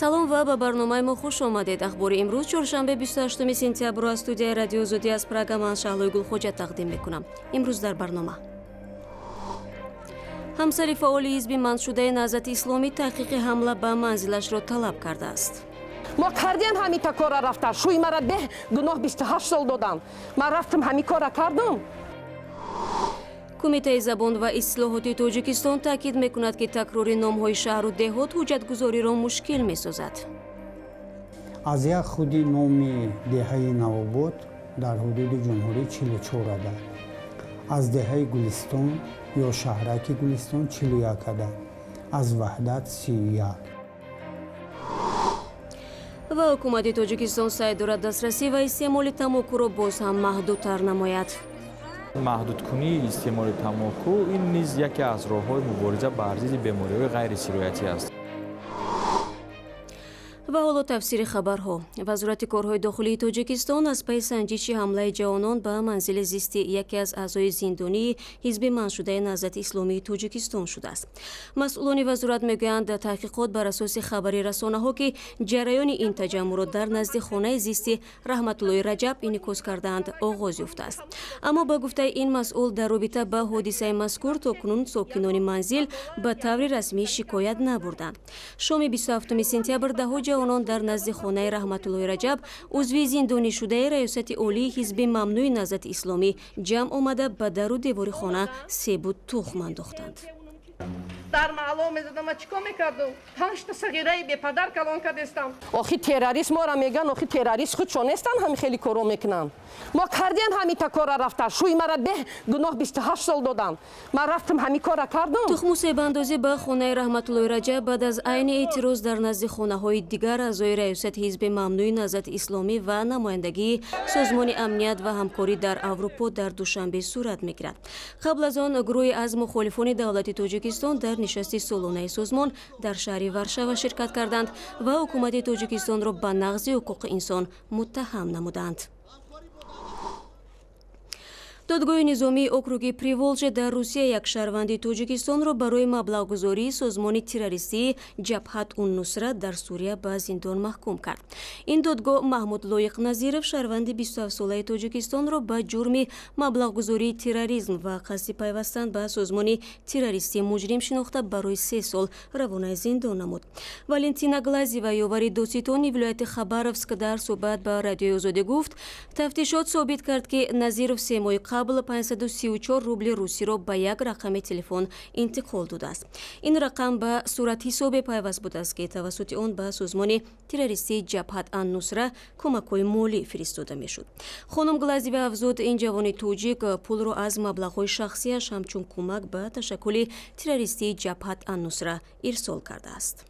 Салом ва ба барномаи мо хуш омадед. Ахбори имрӯз, чоршанбе, 28 сентябрро аз студияи Радиои Озодӣ аз Прага ман, Шаҳлои Гулхоҷа, тақдим мекунам. Имрӯз дар барнома: ҳамсари фаъоли ҳизби манъшудаи Наҳзати Исломӣ таҳқиқи ҳамла ба манзилашро талаб кардааст. Мо кардем ҳамита кора рафта. Шӯи мара бе гуноҳ 28 сол додам. Ман рафтам, ҳами кора кардам. Кумитаи забон ва истилоҳоти Тоҷикистон таъкид мекунад, ки такрори номҳои шаҳру деҳот ҳуҷҷатгузориро мушкил месозад. Аз як худи номи деҳаи Навобод дар ҳудуди ҷумҳурӣ 44 адад, аз деҳаи Гулистон ё шаҳраки Гулистон 41 адад, аз Ваҳдат 31. Ва ҳукумати Тоҷикистон саъй дорад дастрасӣ ва истеъмоли тамокуро боз ҳам маҳдудтар намояд. Маҳдудкунии истеъмоли тамоку ин низ яке аз роҳҳои мубориза бар зидди бемориҳои ғайрисироятӣ аст. Ва ҳоло тафсири хабарҳо. Вазорати корҳои дохилии Тоҷикистон аз пайи санҷиши ҳамлаи ҷавонон ба манзили зисти яке аз аъзои зиндонии ҳизби манъшудаи Наҳзати Исломии Тоҷикистон шудааст. Масъулони вазорат мегӯянд, таҳқиқот бар асоси хабари расонаҳо, ки ҷараёни ин таҷаммуъро дар назди хонаи зисти Раҳматуллои Раҷаб инъикос кардаанд, оғоз ёфтааст. Аммо, ба гуфтаи ин масъул, дар робита ба ҳодисаи мазкур то кунун сокинони манзил ба таври расмӣ шикоят набурданд. Шоми 27 сентябр даҳҳо ҷавонон дар назди хонаи Раҳматуллои Раҷаб, узви зиндонишудаи раёсати олии ҳизби мамнӯи Наҳзати Исломӣ, ҷамъ омада, ба дару девори хона себу тухм андохтанд. Дар маҳалло мезадам. Ма чӣ кор мекардам? Панҷта сағираи бепадар калон кардестам. Охи, террорист мора меган. Охи, террорист худшон нестанд, ҳами хеле коро мекунанд. Мо кардем ҳамита кора рафта. Шӯи мара бе гуноҳ 28 сол додам. Ман рафтам, ҳами кора кардам. Тухму себандозӣ ба хонаи Раҳматуллои Раҷаб баъд аз айни эътироз дар назди хонаҳои дигар аъзои раёсати ҳизби мамнӯи Наҳзати Исломӣ ва намояндагии Созмони амният ва ҳамкорӣ дар Аврупо дар Душанбе сурат мегирад. Қабл аз он гурӯҳе аз мухолифони давлати Тоҷикистон дар нишасти солонаи созмон дар шаҳри Варшава ширкат карданд ва ҳукумати Тоҷикистонро ба нақзи ҳуқуқи инсон муттаҳам намуданд. Додгоҳи низомии округи Приволжье дар Русия як шаҳрванди Тоҷикистонро барои маблағгузории созмони террористии Ҷабҳат ун Нусра дар Сурия ба зиндон маҳкум кард. Ин додгоҳ Маҳмуд Лоиқ Назиров, шаҳрванди 27-солаи Тоҷикистонро, ба ҷурми маблағгузории терроризм ва қасди пайвастан ба созмони террористии муҷрим шинохта, барои 3 сол равонаи зиндон намуд. Валентина Глазева, ёвари додситони вилояти Хабаровск, дар суҳбат ба Радиои Озодӣ гуфт, тафтишот собит кард, ки Назиров 3 моҳи қабл 534 рубли русиро ба як рақами телефон интиқол додааст. Ин рақам ба суратҳисобе пайваст будааст, ки тавассути он ба созмони террористии Ҷабҳат ан-Нусра кӯмакҳои молӣ фиристода мешуд. Хонум Глазева афзуд, ин ҷавони тоҷик пулро аз маблағҳои шахсиаш ҳамчун кӯмак ба ташаккули террористии Ҷабҳат ан-Нусра ирсол кардааст.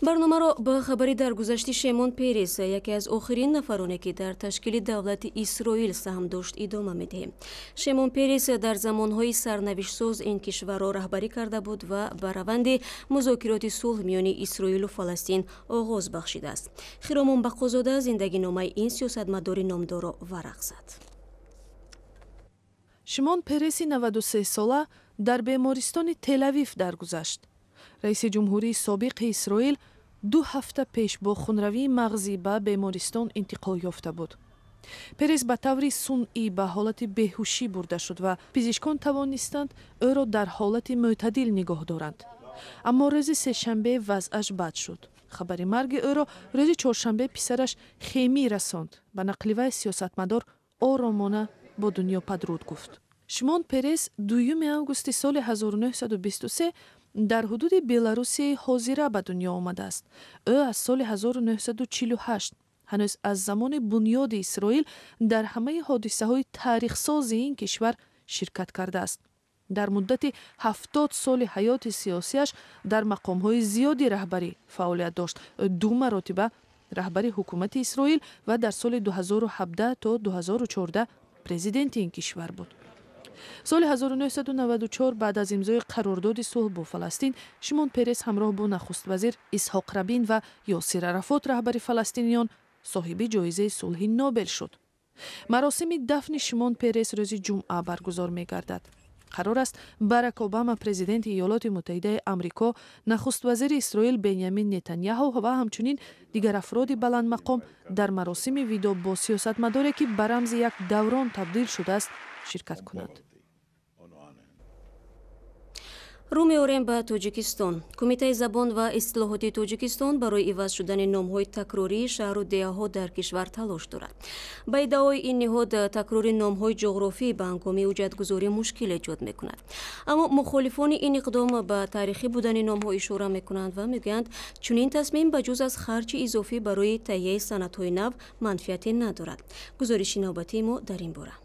Барномаро ба хабари даргузашти Шимон Перес, яке аз охирин нафароне, ки дар ташкили давлати Исроил саҳм дошт, идома медиҳем. Шимон Перес дар замонҳои сарнавиштсоз ин кишварро раҳбарӣ карда буд ва ба раванди музокироти сулҳ миёни Исроилу Фаластин оғоз бахшидааст. Хиромон Бақозода зиндагиномаи ин сиёсатмадори номдорро варақ зад. Шимон Переси 93-сола дар бемористони Телавив даргузашт. Раиси ҷумҳурии собиқи Исроил 2 ҳафта пеш бо хунравии мағзӣ ба бемористон интиқол ёфта буд. Перес ба таври сунъӣ ба ҳолати беҳушӣ бурда шуд ва пизишкон тавонистанд ӯро дар ҳолати мӯътадил нигоҳ доранд, аммо рӯзи сешанбе вазъаш бад шуд. Хабари марги ӯро рӯзи чоршанбе писараш Хемӣ расонд. Ба нақли вай, сиёсатмадор оромона бо дунё падруд гуфт. Шимон Перес 2 августи соли 1923 дар ҳудуди Беларусияи ҳозира ба дунё омадааст. Ӯ аз соли 1948, ҳанӯз аз замони бунёди Исроил, дар ҳамаи ҳодисаҳои таърихсози ин кишвар ширкат кардааст. Дар муддати 70 соли ҳаёти сиёсиаш дар мақомҳои зиёди раҳбарӣ фаъолият дошт. Ӯ ду маротиба раҳбари ҳукумати Исроил ва дар соли 2017 то 2014 президенти ин кишвар буд. Соли 1994, баъд аз имзои қарордоди сулҳ бо Фаластин, Шимон Перес ҳамроҳ бо нахуствазир Исҳоқ Рабин ва Ёсир Арафот, раҳбари фаластиниён, соҳиби ҷоизаи сулҳи Нобел шуд. Маросими дафни Шимон Перес рӯзи ҷумъа баргузор мегардад. Қарор аст Барак Обама, президенти Иёлоти Муттаҳидаи Амрико, нахуствазири Исроил Бенямин Нетаньяҳу ва ҳамчунин дигар афроди баландмақом дар маросими видоъ бо сиёсатмадоре, ки ба рамзи як даврон табдил шудааст, ширкат кунанд. Рӯ меорем ба Тоҷикистон. Кумитаи забон ва истилоҳоти Тоҷикистон барои иваз шудани номҳои такрории шаҳру деҳаҳо дар кишвар талош дорад. Ба иддаои ин ниҳод, такрори номҳои ҷуғрофӣ ба ҳангоми ҳуҷҷатгузорӣ мушкил эҷод мекунад. Аммо мухолифони ин иқдом ба таърихӣ будани номҳо ишора мекунанд ва мегӯянд, чунин тасмим ба ҷуз аз харҷи изофӣ барои таҳияи санадҳои нав манфиате надорад. Гузориши навбатии мо дар ин бора.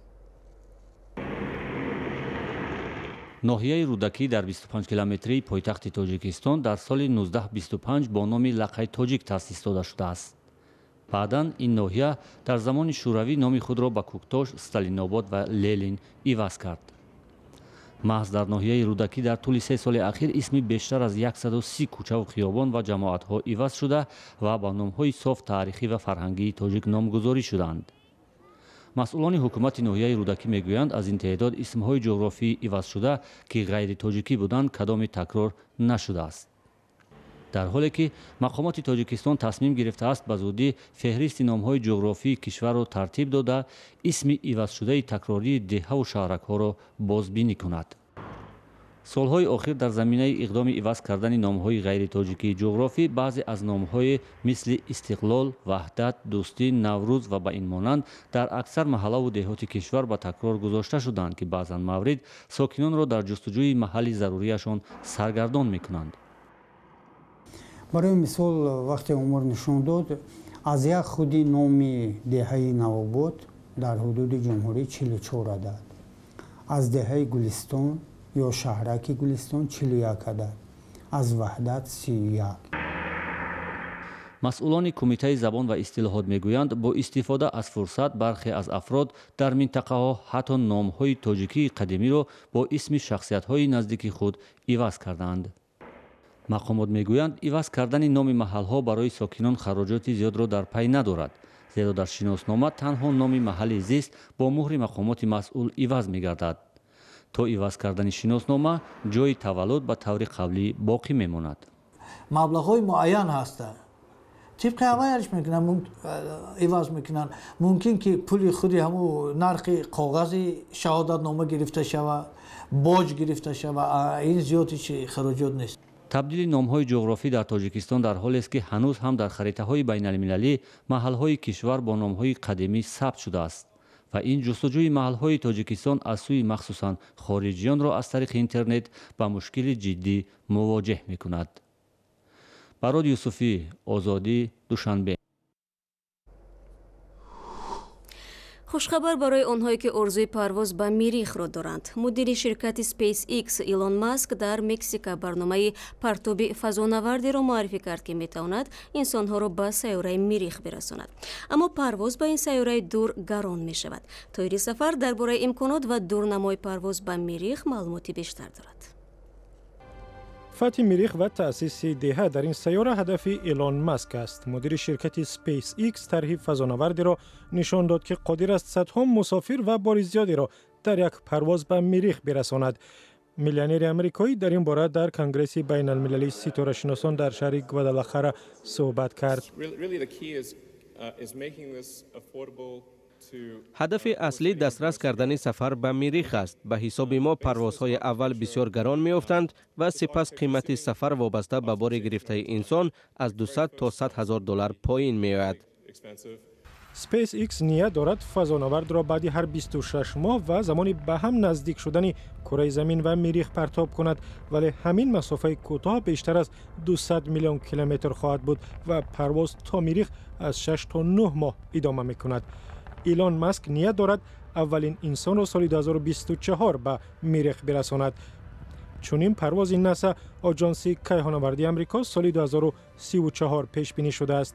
Ноҳияи Рӯдакӣ дар 25 километрии пойтахти Тоҷикистон дар соли 1925 бо номи Лақаи Тоҷик таъсис дода шудааст. Баъдан ин ноҳия дар замони Шӯравӣ номи худро ба Кӯктош, Сталинобод ва Ленин иваз кард. Маҳз дар ноҳияи Рӯдакӣ дар тӯли 3 соли ахир исми бештар аз 130 кӯчаву хиёбон ва ҷамоатҳо иваз шуда ва ба номҳои соф таърихӣ ва фарҳангии тоҷик номгузорӣ шуданд. Масъулони ҳукумати ноҳияи Рӯдакӣ мегӯянд, аз ин теъдод исмҳои ҷуғрофии ивазшуда, ки ғайритоҷикӣ буданд, кадоми такрор нашудааст. Дар ҳоле ки мақомоти Тоҷикистон тасмим гирифтааст ба зудӣ феҳристи номҳои ҷуғрофии кишварро тартиб дода, исми ивазшудаи такрории деҳаву шаҳракҳоро бозбинӣ кунад. Солҳои охир дар заминаи иқдоми иваз кардани номҳои ғайритоҷикии ҷуғрофӣ баъзе аз номҳои мисли Истиқлол, Ваҳдат, Дӯстӣ, Наврӯз ва ба ин монанд дар аксар маҳаллаву деҳоти кишвар ба такрор гузошта шуданд, ки баъзан маврид сокинонро дар ҷустуҷӯи маҳалли зарурияшон саргардон мекунанд. Барои мисол, вақте умр нишон дод, аз як худи номи деҳаи Навобод дар ҳудуди ҷумҳурӣ 44 адад, аз деҳаи Гулистон ё шаҳраки Гулистон 41 адад, аз Ваҳдат 31. Масъулони Кумитаи забон ва истилоҳот мегӯянд, бо истифода аз фурсат бархе аз афрод дар минтақаҳо ҳатто номҳои тоҷикии қадимиро бо исми шахсиятҳои наздики худ иваз кардаанд. Мақомот мегӯянд, иваз кардани номи маҳалҳо барои сокинон хароҷоти зиёдро дар пай надорад, зеро дар шиноснома танҳо номи маҳалли зист бо муҳри мақомоти масъул иваз мегардад. То иваз кардани шиноснома ҷои таваллуд ба таври қаблӣ боқӣ мемонад. Маблағҳои муайян ҳастанд, тибқи ҳаваяш мекунанд, иваз мекунанд. Мумкин ки пули худи ҳамун нархи коғази шаҳодатнома гирифта шавад, боҷ гирифта шавад, ин зиёди хароҷот нест. Табдили номҳои ҷуғрофӣ дар Тоҷикистон дар ҳолест, ки ҳанӯз ҳам дар харитаҳои байналмилалӣ маҳалҳои кишвар бо номҳои қадимӣ сабт шудааст ва ин ҷустуҷӯи маҳалҳои Тоҷикистон аз сӯи махсусан хориҷиёнро аз тариқи интернет ба мушкили ҷиддӣ мувоҷеҳ мекунад. Барод Юсуфӣ, Озодӣ, Душанбе. Хушхабар барои онҳое, ки орзуи парвоз ба Мирихро доранд. Мудири ширкати SpaceX Илон Маск дар Мексика барномаи партоби фазонавардиро муаррифӣ кард, ки метавонад инсонҳоро ба сайёраи Мирих бирасонад. Аммо парвоз ба ин сайёраи дур гарон мешавад. Тоири Сафар дар бораи имконот ва дурнамои парвоз ба Мирих маълумоти бештар дорад. Фатҳи Мирих ва таъсиси деҳа дар ин сайёра ҳадафи Илон Маск аст. Мудири ширкати SpaceX тарҳи фазонавардиро нишон дод, ки қодир аст садҳо мусофир ва бори зиёдеро дар як парвоз ба Мирих бирасонад. Миллионери амрикоӣ дар ин бора дар Конгресси байналмилалии ситорашиносон дар шаҳри Гвадалахара суҳбат кард. Ҳадафи аслӣ дастрас кардани сафар ба Мирих аст. Ба ҳисоби мо парвозҳои аввал бисёр гарон меёфтанд ва сипас қимати сафар вобаста ба бори гирифтаи инсон аз 200 то 100 ҳазор доллар поин меояд. SpaceX ният дорад фазонавардро баъди ҳар 26 моҳ ва замони ба ҳам наздик шудани кураи замин ва Мирих партоб кунад, вале ҳамин масофаи кӯтоҳ бештар аз 200 миллион километр хоҳад буд ва парвоз то Мирих аз 6 то 9 моҳ идома мекунад. Илон Маск ният дорад аввалин инсонро соли 2024 ба Мирих бирасонад. Чунин парвози НАСА, оҷонси кайҳонавардии Амрико, соли 2034 пешбинӣ шудааст.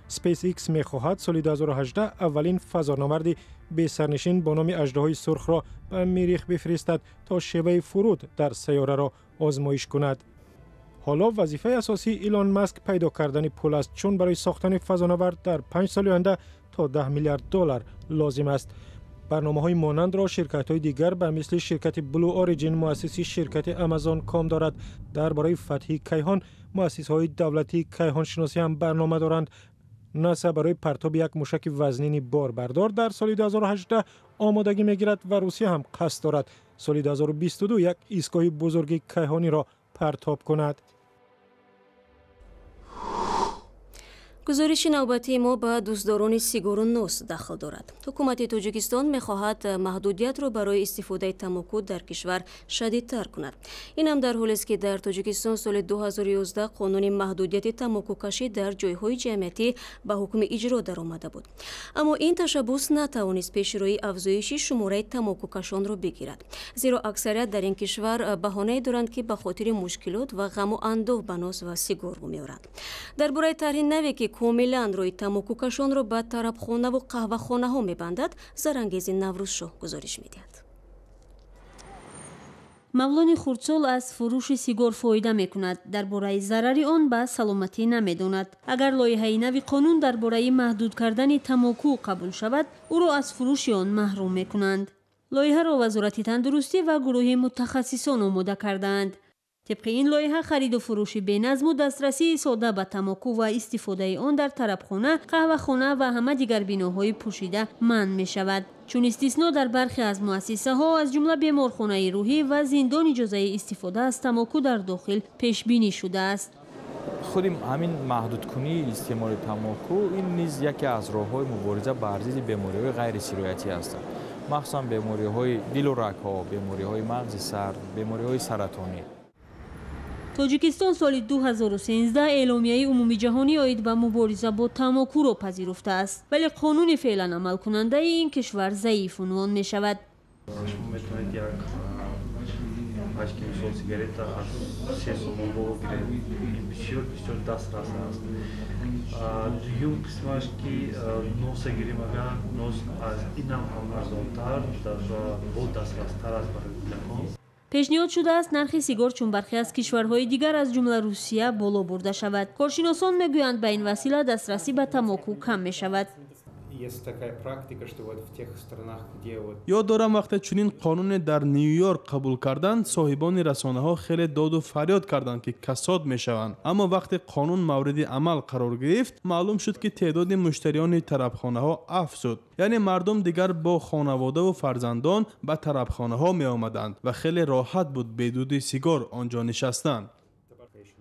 SpaceX мехоҳад соли 2018 аввалин фазонаварди бесарнишин бо номи Аждаҳои сурхро ба Мирих бифиристад, то шеваи фуруд дар сайёраро озмоиш кунад. Ҳоло вазифаи асосии Илон Маск пайдо кардани пул аст, чун барои сохтани фазонавард дар 5 соли оянда то 10 миллиард доллар лозим аст. Барномаҳои монандро ширкатҳои дигар ба мисли ширкати Blue Origin, муассиси ширкати Amazon ком дорад. Дар бораи фатҳи кайҳон муассисаҳои давлатии кайҳоншиносӣ ҳам барнома доранд. НАСА барои партоби як мушаки вазнини борбардор дар соли 2018 омодагӣ мегирад ва Русия ҳам қасд дорад соли 2022 як истгоҳи бузурги кайҳониро партоб кунад. Гузориши навбатии мо ба дӯстдорони сигору нос дахл дорад. Ҳукумати Тоҷикистон мехоҳад маҳдудиятро барои истифодаи тамоку дар кишвар шадидтар кунад. Ин ҳам дар ҳолест, ки дар Тоҷикистон соли 2011 қонуни маҳдудияти тамокукашӣ дар ҷойҳои ҷамъиятӣ ба ҳукми иҷро даромада буд. Аммо ин ташаббус натавонист пеши роҳи афзоиши шумораи тамокукашонро бигирад. Зеро аксарият дар ин кишвар баҳонае доранд, ки ба хотири мушкилот ва ғаму андӯҳ ба нос ва сигор рӯ меоранд. Дар бораи тарҳи наве, ки комилан рӯи тамокукашонро ба тарабхонаву қаҳвахонаҳо мебандад, Зарангези Наврӯзшоҳ гузориш медиҳад. Мавлони хурдсол аз фурӯши сигор фоида мекунад. Дар бораи зарари он ба саломатӣ намедонад. Агар лоиҳаи нави қонун дар бораи маҳдуд кардани тамоку қабул шавад, ӯро аз фурӯши он маҳрум мекунанд. Лоиҳаро Вазорати тандурустӣ ва гурӯҳи мутахассисон омода кардаанд. Тибқи ин лоиҳа, хариду фурӯши беназму дастрасии сода ба тамоку ва истифодаи он дар тарабхона, қаҳвахона ва ҳама дигар биноҳои пӯшида манъ мешавад. Чун истисно, дар бархе аз муассисаҳо, аз ҷумла беморхонаи рӯҳӣ ва зиндон, иҷозаи истифода аз тамоку дар дохил пешбинӣ шудааст. Худи ҳамин маҳдудкунии истеъмоли тамоку ин низ яке аз роҳҳои мубориза бар зидди бемориҳои ғайрисироятӣ ҳастанд, махсусан бемориҳои дилу рагҳо, бемориҳои мағзи сар, бемориҳои саратонӣ. Тоҷикистон соли 2013 эъломияи умумиҷаҳонӣ оид ба мубориза бо тамокуро пазируфтааст, вале қонуни феълан амалкунандаи ин кишвар заиф унвон мешавад. Шумо метавонед як пачки, мисол, сигарета аз 3 сомон боло гиред. Ин бисёр бисёр дастрас аст. Дуюм қисмаш, ки носа гирем, агар нос аз инам ҳам арзонтар ва бо дастрастар аст барои кӯдакон. Пешниҳод шудааст, нархи сигор чун бархе аз кишварҳои дигар, аз ҷумла Русия, боло бурда шавад. Коршиносон мегӯянд, ба ин васила дастрасӣ ба тамоку кам мешавад. Есть такая практика, что вот в тех странах, где вот Ёд дорам, вақте чунин қонуне дар Нью-Йорк қабул карданд, соҳибони расонаҳо хеле доду фарёд карданд, ки касод мешаванд. Аммо вақте қонун мавриди амал қарор гирифт, маълум шуд, ки теъдоди муштариёни тарабхонаҳо афзуд, яъне мардум дигар бо хонаводаву фарзандон ба тарабхонаҳо меомаданд ва хеле роҳат буд бедуди сигор он ҷо нишастан.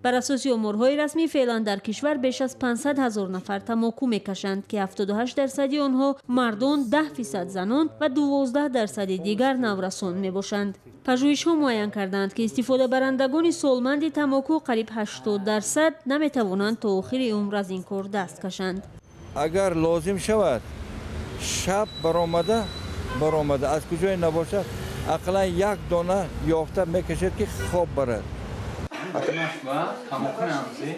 Бар асоси оморҳои расмӣ, феълан дар кишвар беш аз 500 ҳазор нафар тамоку мекашанд, ки 78 дарсади онҳо мардон, 10 фисад занон ва 12 дарсади дигар наврасон мебошанд. Пажӯҳишҳо муайян карданд, ки истифодабарандагони солманди тамоку қариб 80 дарсад наметавонанд то охири умр аз ин кор даст кашанд. Агар лозим шавад, шаб баромада, аз куҷое набошад, ақаллан як дона ёфта мекашад, ки хоб барад. Тамоку меандозӣ,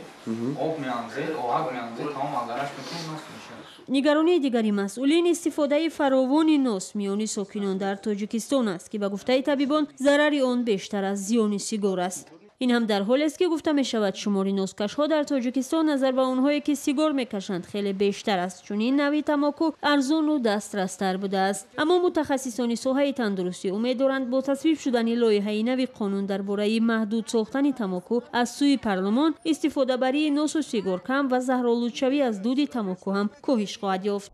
об меандозӣ, оҳак меандозӣ, тамом алдараш мекунӣ, нос мешавад. Нигаронии дигари масъулин истифодаи фаровони нос миёни сокинон дар Тоҷикистон аст, ки ба гуфтаи табибон зарари он бештар аз зиёни сигор аст. Ин ҳам дар ҳолест, ки гуфта мешавад, шумори носкашҳо дар Тоҷикистон назар ба онҳое, ки сигор мекашанд, хеле бештар аст, чун ин навъи тамоку арзону дастрастар будааст. Аммо мутахассисони соҳаи тандурустӣ умед доранд, бо тасвиб шудани лоиҳаи нави қонун дар бораи маҳдуд сохтани тамоку аз сӯи парлумон, истифодабарии носу сигор кам ва заҳролудшавӣ аз дуди тамоку ҳам коҳиш хоҳад ёфт.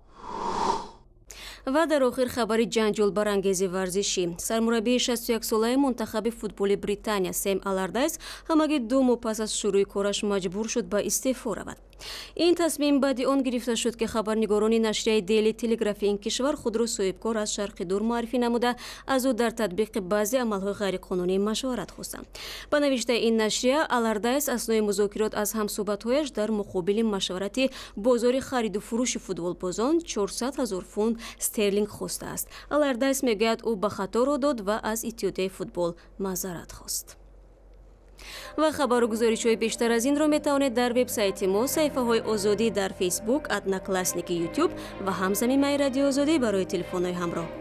Ва дар охир хабари ҷанҷолбарангези варзишӣ. Сармураббии 61-солаи мунтахаби футболи Британия Сем Аллардайс ҳамагӣ 2 моҳ пас аз шурӯи кораш маҷбур шуд ба истеъфо равад. Ин тасмим баъди он гирифта шуд, ки хабарнигорони нашрияи Дейли Телеграфи ин кишвар худро соҳибкор аз Шарқи Дур муаррифӣ намуда, аз ӯ дар татбиқи баъзе амалҳои ғайриқонунӣ машварат хостанд. Ба навиштаи ин нашрия, Аллардайс аснои музокирот аз ҳамсӯҳбатҳояш дар муқобили машварати бозори хариду фурӯши футболбозон 400 ҳазор фунт стерлинг хостааст. Аллардайс мегӯяд, ӯ ба хато роҳ дод ва аз Иттиҳодияи футбол маъзарат хост. Ва хабару гузоришҳои бештар аз инро метавонед дар вебсайти мо, саҳифаҳои Озодӣ дар Фейсбук, Одноклассники, Ютуб ва ҳам замимаи Радиои Озодӣ барои телефонҳои ҳамроҳ.